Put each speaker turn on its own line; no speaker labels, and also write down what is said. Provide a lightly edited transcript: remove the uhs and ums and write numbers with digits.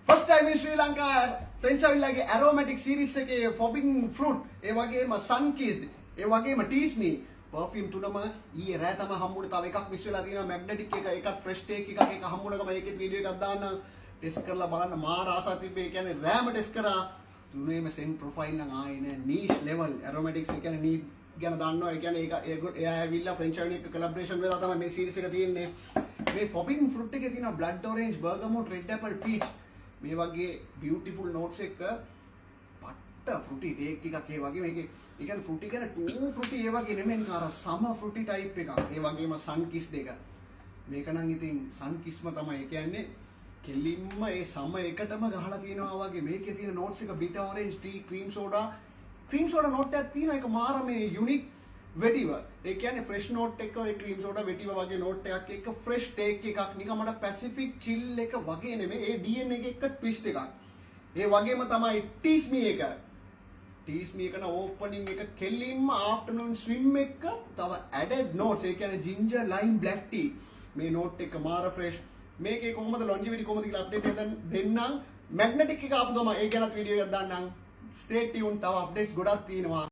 First time in Sri Lanka French අවිල්ලාගේ ඇරෝමැටික් series එකේ ෆොබිඩන් fruit, ඒ වගේම සන් කිස්ඩ්, ඒ වගේම ටීස් මී පර්ෆියුම් තුනම ඊයේ රෑ තමයි හම්බුනේ. තව එකක් මිස් වෙලා තියෙනවා, මැග්නටික් එක. ඒකත් ෆ්‍රෙෂ් ටේක් එකක්. ඒක හම්බුන ගම ඒකෙත් වීඩියෝ එකක් දාන්න. ටෙස්ට් කරලා බලන්න මාර ආසාවක් තිබ්බේ. ඒ කියන්නේ රෑම ටෙස්ට් කරා. තුනේම සෙන්ට් ප්‍රොෆයිල් නම් ආයේ නෑ. Niche level ඇරෝමැටික්ස්. ඒ කියන්නේ නී ගැන දන්නවා. ඒ කියන්නේ ඒක එයා ඇවිල්ලා ෆ්‍රෙන්ච් අවින් එක්ක කොලැබරේෂන් වෙලා තමයි මේ සීරීස් එක තියෙන්නේ. මේ ෆොබිඩන් ෆෘට් එකේ තියෙනවා blood orange, bergamot, red apple, peach මේ වගේ බියුටිෆුල් නෝට්ස් එක. පට්ට ෆෘටි ටේක් එකක්. ඒ වගේ මේකේ, ඒ කියන්නේ ෆෘටි කියන්නේ ටූ ෆෘටි ඒ වගේ නෙමෙයි, නිකන් අර සම ෆෘටි ටයිප් එකක්. ඒ වගේම සන් කිස් දෙක. මේක නම් ඉතින් සන් කිස්ම තමයි. ඒ කියන්නේ කෙලින්ම ඒ සම එකටම ගහලා තියෙනවා වගේ. මේකේ තියෙන නෝට්ස් එක bitter orange, tea, cream soda. Cream soda note එකක් තියෙනවා. ඒක මාර මේ යුනික් වෙටිවර්. ඒ කියන්නේ ෆ්‍රෙෂ් නෝට් එක, ඔය ක්‍රීම් සෝඩා, වෙටිවර් වගේ නෝට් එකක් එක්ක ෆ්‍රෙෂ් ටේක් එකක්. නිකන් මට පැසිෆික් චිල් එක වගේ නෙමෙයි, ඒ DNA එක එක්ක ට්විස්ට් එකක්. ඒ වගේම තමයි ටීස් මී එක. ටීස් මී එක න ඕපනින් එක කෙලින්ම ආෆ්ටර්නූන් ස්විම් එක. තව ඇඩඩ් නෝට්ස්, ඒ කියන්නේ ජින්ජර්, ලයිම්, බ්ලැක් ටී මේ නෝට් එක මාර ෆ්‍රෙෂ්. මේකේ කොහොමද ලොන්ජිවිටි කොහොමද කියලා අප්ඩේට් එක දෙන්නම්. මැග්නටික් එක ආපු ගමන් ඒ ගැනත් වීඩියෝ එකක් දාන්නම්. ස්ටේ ටියුන්, තව අප්ඩේට්ස් ගොඩක් තියෙනවා.